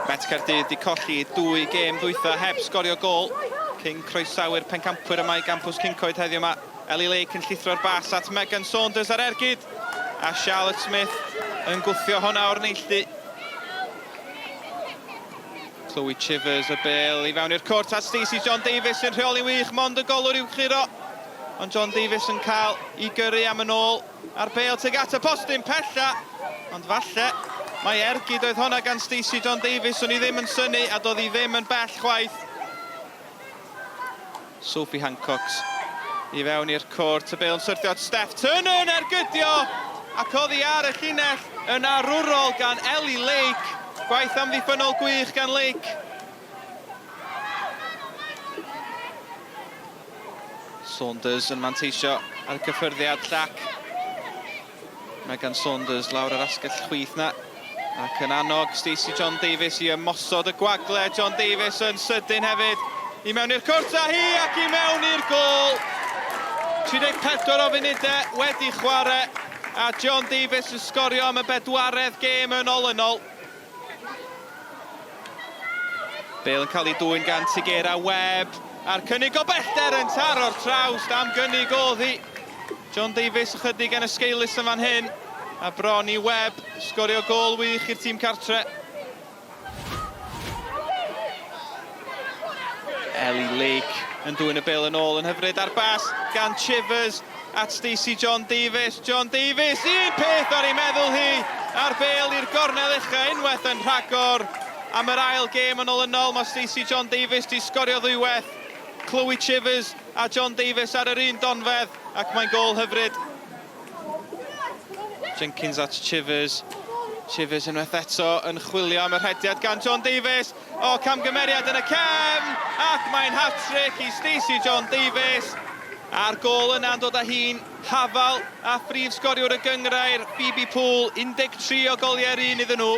Met Caerdydd di colli dwy gêm ddwytha heb sgorio gôl cyn croesawu'r pencampwyr yma i gampws Cyncoed heddiw yma. Ellie Lake yn llithro'r bas at Megan Saunders ar ergyd a Charlotte Smith yn gwthio hwnna o'r neilltu. Chloe Chivers y bêl i fewn i'r cwrt at Stacey John Davies sy'n rheoli wych, mond y golwr i'w churo. Ond John Davies yn cael i gyrru am yn ôl a'r bêl tuag at y postyn pella. Ond falle mae ergyd oedd honna gan Stacey John Davies, o'n i ddim yn synnu a doedd hi ddim yn bell chwaith. Sophie Hancox i fewn i'r cwrt, y bêl yn syrthio at Steph Turner yn ergydio ac oddi ar y llinell yn arwrol gan Ellie Lake. Gwaith amddiffynnol gwych gan Lake. Saunders yn manteisio ar y cyffyrddiad llac. Megan Saunders lawr yr asgell chwith na. Ac yn annog Stacey John Davies i ymosod y gwagle. John Davies yn sydyn hefyd. I mewn i'r cwrt a hi ac i mewn i'r gôl. 34 o funudau wedi chwarae a John Davies yn sgorio am y bedwaredd gêm yn olynol. Bale yn cael ei dwyn gan Tigera Webb a'r cynnig o bellter yn taro'r trawst am gynnig o'dd hi. John Davies ychydig yn esgeulus yn fan hyn a bron i Webb sgorio gôl wych i'r tîm cartre. Ellie Lake yn dwyn y bêl yn ôl yn hyfryd ar bas gan Chivers at Stacey John Davies. John Davies, un peth ar ei meddwl hi, a'r bêl i'r gornel ucha unwaith yn rhagor. Am yr ail gêm yn olynol, mae Stacey John Davies di sgorio ddwywaith. Chloe Chivers a John Davies ar yr un donfedd, ac mae'n gôl hyfryd. Jenkins at Chivers. Chivers unwaith eto yn chwilio am y rhediad gan John Davies. O, camgymeriad yn y cefn, ac mae'n hat-trick i Stacey John Davies. A'r gôl yna'n dod â hi'n hafal a phrif sgoriwr y gynghrair, Phoebe Poole, 13 o goliau yr un iddyn nhw.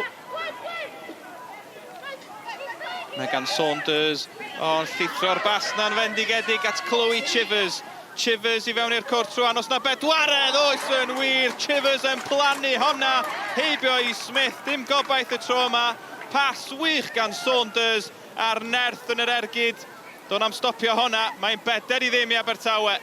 Megan Saunders, o'n llithro'r bas na'n fendigedig at Chloe Chivers. Chivers i fewn i'r cwrt rwan, os na bedwaredd, oes yn wir, Chivers yn plannu honna heibio i Smith, dim gobaith y tro yma. Pas wych gan Saunders a'r nerth yn yr ergyd. Do'n am stopio honna, mae'n 4-0 i Abertawe.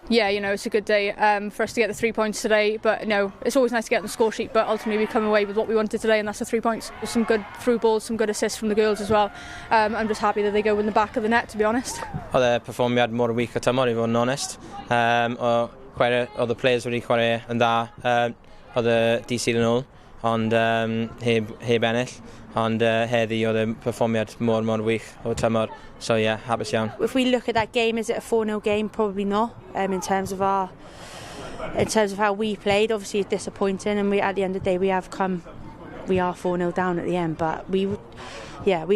Yeah, it's a good day for us to get the 3 points today, but it's always nice to get on the score sheet, but ultimately we come away with what we wanted today, and that's the 3 points. There's some good through balls, some good assists from the girls as well. I'm just happy that they go in the back of the net, to be honest. Oedd e perfformiad mor wych o tymor, i fod yn onest. O, chwarae, oedd y players wedi chwarae yn dda, oedd y DC yn ôl, ond heb ennill. Ond heddi oedd y perfformiad mor, mor wych o tymor. So yeah, hapus iawn. If we look at that game, is it a 4-0 game? Probably not. In terms of how we played, obviously it's disappointing, and at the end of the day we are 4-0 down at the end, but we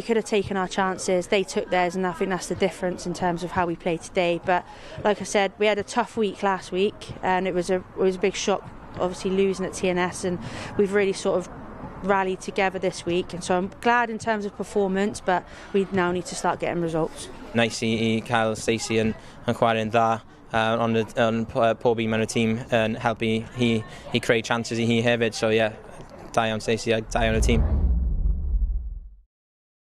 could have taken our chances. They took theirs, and I think that's the difference in terms of how we played today. But like I said, we had a tough week last week, and it was a big shock, obviously losing at TNS, and we've really sort of rallied together this week, and so I'm glad in terms of performance, but we now need to start getting results. Nice i cael Stacey yn chwarae'n dda, ond pob un mewn y tîm yn helpu hi i creu chances i hi hefyd, so yeah, da iawn Stacey a da iawn y tîm.